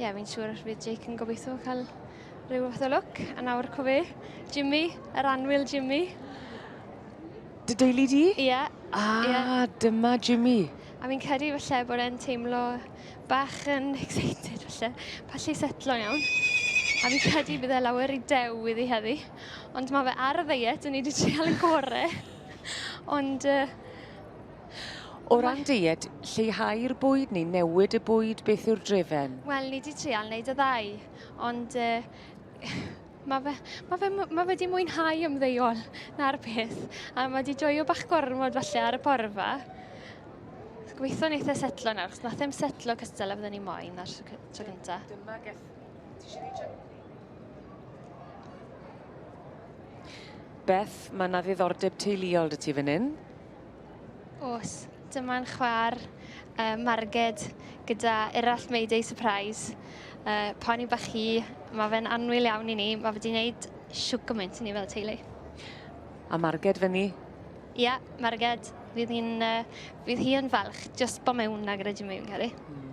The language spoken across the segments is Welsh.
Ie, fi'n siŵr fydd Jake yn gobeithio cael rhyw fath o lwc. A nawr co fe, Jimmy, yr annwyl Jimmy. Dy deulu di? Ie. Yeah. Ah, yeah. dyma Jimmy. A fi'n credu falle bod e'n teimlo bach yn excited falle. Falle i setlo'n iawn. A fi'n credu bydd e lawer i dew iddi heddi. Ond mae fe ar y ddiet, yn ni wedi trial yn gore. Ond uh, O ran deiet, lleihau'r bwyd neu newid y bwyd, beth yw'r drefen? Wel, ni wedi trial wneud y ddau, ond uh, mae fe, ma fe, ma fe wedi mwynhau ymddeol na'r peth, a mae wedi joio bach gormod falle ar y porfa. Gobeithio wneith e setlo nawr, achos nath e'm setlo cystal a fydden ni moyn ar tro cynta. Dyma geth... Ti eisiau neud Beth, mae 'na ddiddordeb teuluol 'da ti fan hyn. Oes, dyma'n chwaer uh, Marged gyda Erallt Mayday Surprise. Uh, poni bach hi, mae fe'n annwyl iawn i ni, mae fe wedi gwneud siwg gymaint i ni fel teulu. A Marged fyny? Ie, yeah, Marged, fydd hi'n uh, fydd hi yn falch jyst bo mewn na gyda Jimmy fi'n credu. Mm.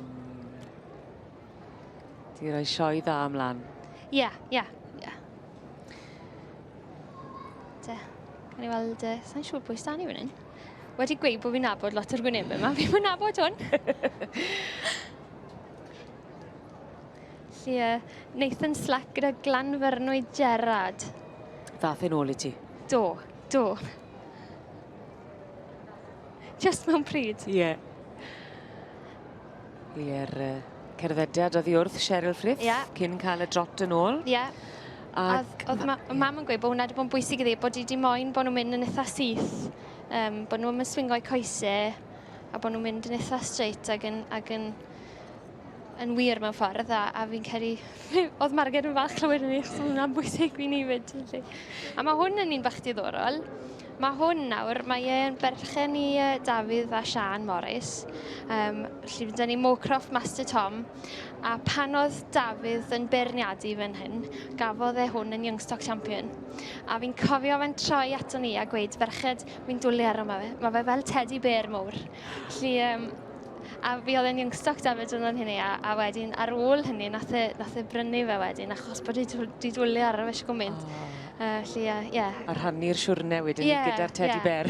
Di roi sioe dda ymlaen. Ie, yeah, ie, yeah, ie. Yeah. Te, gawn ni weld, uh, sa'n siŵr pwy sdan ni fan hyn. Wedi gweud bod fi'n nabod lot o'r gwynebau yma, fi'n nabod hwn. Felly, uh, Nathan Slack gyda Glanfyrnwy Gerard. Ddath e'n ôl i ti? Do, do. Just mewn pryd. Ie. Yeah. I'r uh, cerddediad oddi wrth Cheryl Frith yeah. cyn cael y drot yn ôl. Ie. Yeah. Ac oedd ma mam yn gweud bod hwnna wedi bod yn bwysig iddi, bod hi wedi moyn bod nhw'n mynd yn eitha syth, um, bod nhw'n mynd swingo'u coesau, a bod nhw'n mynd yn eitha straight ac yn, ac yn, yn wir mewn ffordd, a, a fi'n credu, oedd Marged yn falch clywed hynny, achos oedd hwnna'n bwysig i ni fyd. A mae hwn yn un bach diddorol. Mae hwn nawr, mae e'n berchen i Dafydd a Siân Morris. Um, felly fydd ni Moorcroft Master Tom. A pan oedd Dafydd yn beirniadu fan hyn, gafodd e hwn yn Youngstock Champion. A fi'n cofio fe'n troi ato ni a gweud, ferched, fi'n dwlu ar yma fe. Mae fe fel teddy bear mowr. Felly, um, a fi oedd e'n Youngstock David yn hynny, a, a wedyn ar ôl hynny, nath e, nath e brynu fe wedyn, achos bod e wedi dwlu ar fe eisiau gwmynt. Oh. Felly, ie. Yeah. A rhannu'r siwrne wedyn yeah, gyda'r teddy yeah. bear.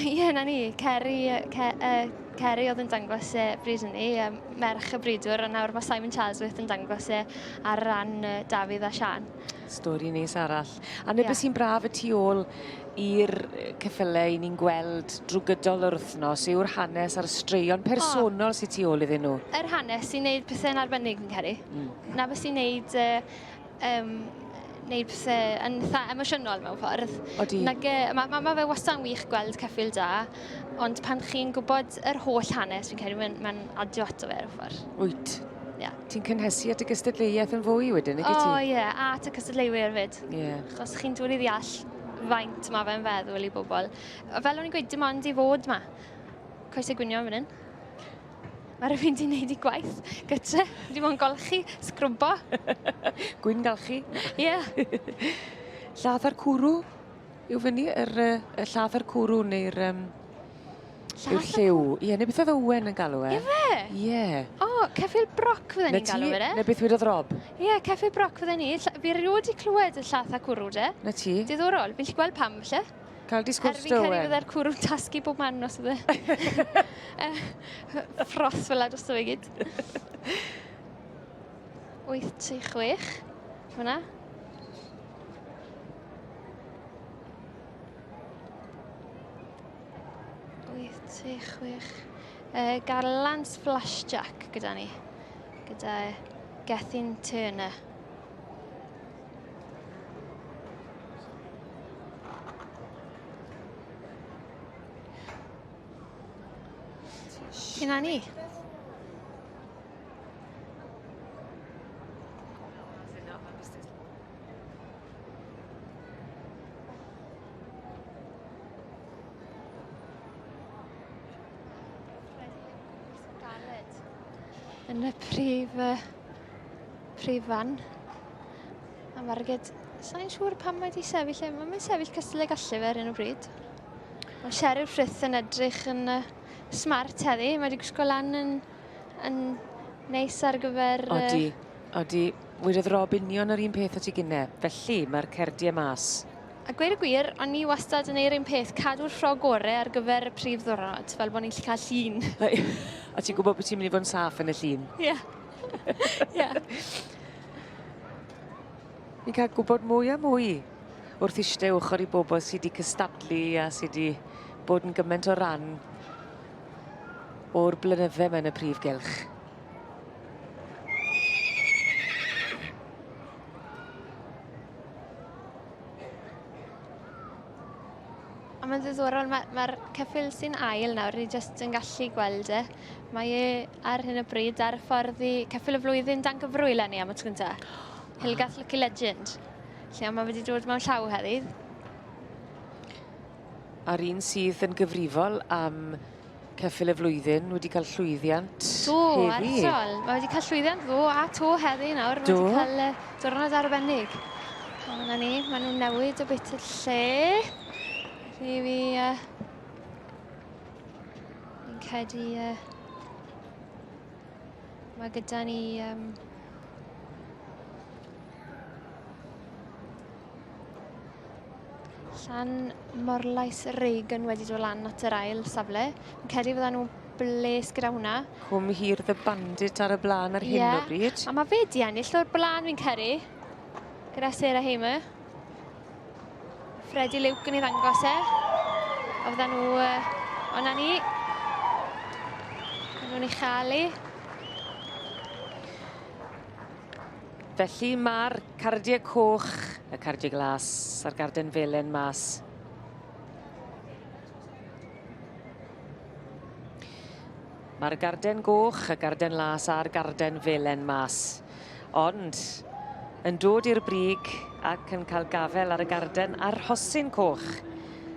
Ie, yeah, na ni. Ceri, ce, uh, Ceri oedd yn dangos e bryd hynny, um, merch y bridwr, a nawr mae Simon Charlesworth yn dangos e ar ran uh, Dafydd a Sian. Stori neis arall. A 'na yeah. beth sy'n braf y tu ôl i'r ceffylau i ni'n gweld drwy gydol yr wythnos yw'r hanes a'r straeon personol oh. sy'n tu ôl iddyn nhw. Yr hanes sy'n neud pethau'n arbennig fi'n credu. Mm. Na beth sy'n neud uh, um, neud pethau yn eitha emosiynol mewn ffordd. Odi. Nag, e, mae ma, ma fe wastad yn wych gweld ceffyl da, ond pan chi'n gwybod yr holl hanes, fi'n credu mae'n ma adio ato fe rhyw ffordd. Wyt. Yeah. Ti'n cynhesu at y gystadleuaeth yn fwy wedyn, nag wyt ti? O ie, yeah, a at y cystadleuwyr fyd. Ie. Yeah. Achos chi'n dod i ddeall faint mae fe'n feddwl i bobl. Fel o'n i'n gweud, dim ond i fod ma. Coesau gwynion fan hyn. Mae rhywun di wneud i gwaith gytre. Wedi bod yn golchi, sgrwbo. Gwyn galchi. Ie. Yeah. Lladd ar cwrw yw fyny, yr, y lladd ar cwrw neu'r... Um, yw'r lliw. Ie, neu beth oedd Owen yn galw e? Ie? Ie. O, oh, ceffyl broc fydden ni'n galw fe, de? Na beth wedodd Rob? Ie, yeah, ceffyl broc fydden ni. Fi erioed wedi clywed y llath a cwrw, de. Na ti. Diddorol. Fi'n gallu gweld pam, felly. Cael di sgwrs dy Owen. Er fi'n credu cwrw'n tasgu bob man os oedd e. Ffroth fel la drosto fe gyd. 8, 3, 6. Hwna. Wyth, tri, chwech. Uh, Garlands Flashjack gyda ni. Gyda Gethin Turner. Hynna ni. Yn y prif, uh, prif fan. A Marged, sa'n siŵr pam mae wedi sefyll, e. Mae'n sefyll cystal ag gallu fe ar hyn o bryd. Mae Cheryl Frith yn edrych yn uh, smart heddi. Mae wedi gwisgo lan yn, yn neis ar gyfer... Odi, Odi, wedodd Rob union yr un peth o ti gynne. Felly, mae'r cerdie mas. A gweud y gwir, o'n i wastad yn neud yr un peth, cadw'r ffrog gore ar gyfer y prif ddiwrnod, fel bod ni'n gallu cael llun. A ti'n gwybod bod ti'n mynd i fod yn saff yn y llun? Ie. Ie. Ni'n cael gwybod mwy a mwy wrth eistedd ochr i bobl sydd wedi cystadlu a sydd wedi bod yn gymaint o ran o'r blynydde mewn y prif gylch. A mae'n ddiddorol, mae'r ma ceffyl sy'n ail nawr, ni jyst yn gallu gweld e. Mae e ar hyn o bryd ar y ffordd i ceffyl y flwyddyn dan gyfrwy eleni am y tro cynta. Hillgarth Lucky Legend. Lle mae wedi dod mewn llaw heddi. A'r un sydd yn gyfrifol am ceffyl y flwyddyn wedi cael llwyddiant Do, heddi. artol. Mae wedi cael llwyddiant ddo a to heddi nawr. Mae wedi cael uh, diwrnod arbennig. A yna ni, maen nhw'n newid o beth y lle. Felly fi... Uh, fi'n credu... Uh, mae gyda ni... Um, Llan Morlais Reagan wedi dod lan at yr ail safle. Fi'n credu fyddan nhw'n bles gyda hwnna. Cwm Hir the Bandit ar y blaen ar hyn yeah. o bryd. A mae fe di ennill o'r blaen fi'n credu. Gyda Sarah Hamer. Freddie Luke yn ei ddangos e. A fyddan nhw... Uh, o na ni. Maen nhw'n ei chael i. Felly mae'r cardiau coch, y cardiau glas a'r garden felen mas. Mae'r garden goch, y garden las a'r garden felen mas. Ond yn dod i'r brig ac yn cael gafel ar y garden a'r rhosyn coch,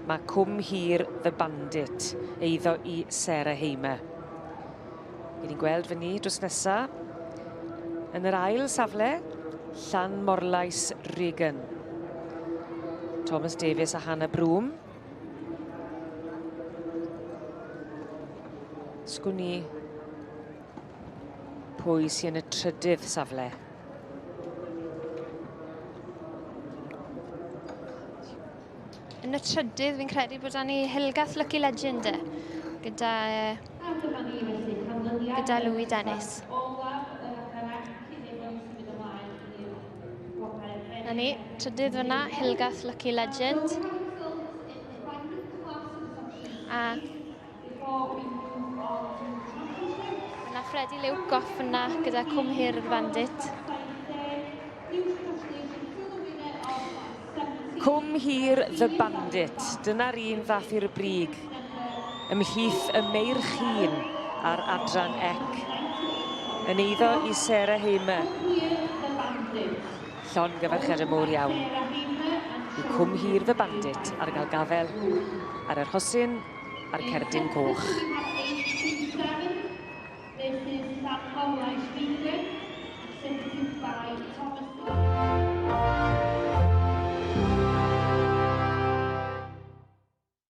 mae Cwm Hir The Bandit, eiddo i Sarah Hamer. I ni'n gweld fyny drws nesa. Yn yr ail safle, Llan Morlais Regan. Thomas Davies a Hannah Broom. Sgwn i pwy sy'n yn y trydydd safle. Yn y trydydd, fi'n credu bod ni Hilgath Lucky Legend e, gyda, gyda Louis Dennis. Na ni, trydydd fyna, Hilgath Lucky Legend. A Yna Freddie Luke off yna gyda Cwm Hir y Bandit. Cwm Hir The Bandit. Dyna'r un ddath i'r brig ymhlith y meirch hun ar adran ec. Yn eiddo i Sarah Hamer. Llongyfarchiadau mowr iawn i Cwm Hir The Bandit ar gael gafel ar yr hosyn a'r cerdyn coch.